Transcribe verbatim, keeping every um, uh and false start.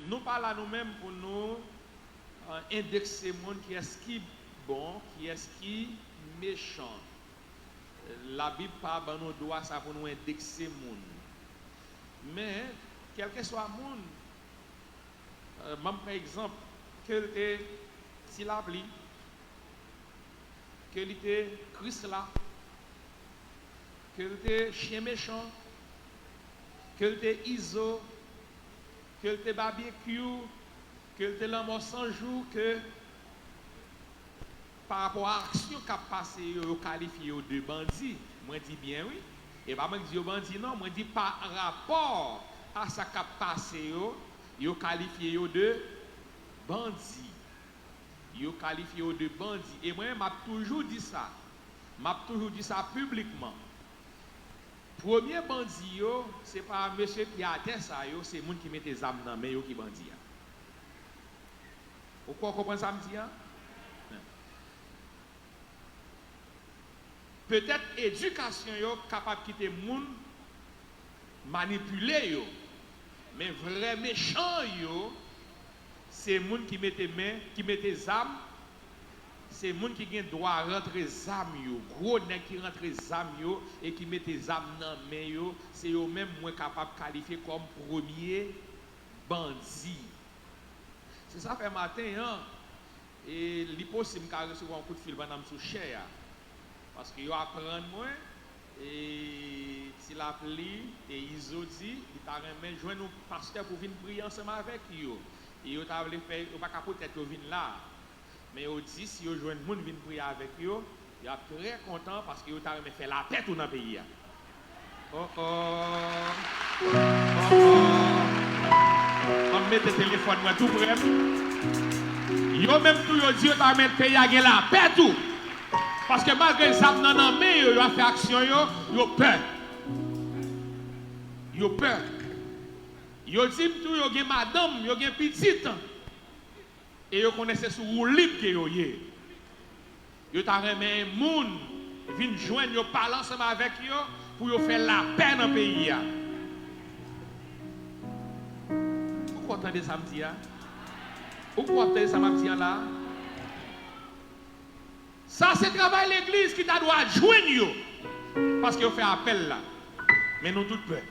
Nou pa la nou menm pou nou, euh, endekse moun, kiyès ki bon, kiyès ki mechan. Labib pa ban nou dwa sa pou nou endekse moun. Men, kèlkeswa moun, euh, ban m pran egzanp, ke l te Ti Lapli, ke li te Krisla, ke l te Chen Mechan, ke l te Izo, ke l te Babekyou, ke l te Lanmò San Jou, ke pa rapò a aksyon k ap pase yo, yo kalifye yo de bandi. Mwen di byen wi. E pa mwen ki di yo bandi non, mwen di pa rapò a sa k ap pase yo, yo kalifye yo de bandi. Yo kalifye yo de bandi. E mwen, m ap toujou di sa. M ap toujou di sa piblikman. Premye bandi yo, se pa mesye ki atè sa yo, se moun ki mete zam nan men yo ki bandi a. Ou kwè w konprann sa m di a? Petèt edikasyon yo kapab kite moun manipile yo, men vrè mechan yo, se moun ki mete men, ki mete zam, se moun ki gen dwa rantre zam yo, gwo nèg ki rantre zam yo e ki mete zam nan men yo, se yo menm mwen kapab kalifye kòm premye bandi. Se sa fè maten an, e li posib m ka resevwa yon kout fil pandan m sou chè a. Paske yo aprann mwen, e Ti Lapli, e Izo di, li ta renmen jwenn yon pastè pou vin priye ansanm avèk yo. E yo ta vle fè, yo pa ka poutèt yo vin la. Men yo di, si yo jwenn moun vin priye avèk yo, y ap trè kontan paske yo ta renmen fè lapè tou nan peyi a. Oh, oh. Oh, oh. An m mete telefòn mwen tou prè m. Yo menm tou, yo di yo ta renmen peyi a gen lapè tou. Paske malgre zam nan nan men yo, yo ap fè aksyon yo, yo pè. Yo pè. Yo di m tou, yo gen madanm, yo gen pitit. E yo konnen se sou woulib ke yo ye. Yo ta renmen moun vin jwenn yo, pale ansanm avèk yo pou yo fè lapè nan peyi a. Ou kwè w tande sa m di a? Ou kwè w ap tande sa m ap di a la? Sa se travay legliz ki ta dwe jwenn yo. Paske yo fè apèl la. Men nou tout pè.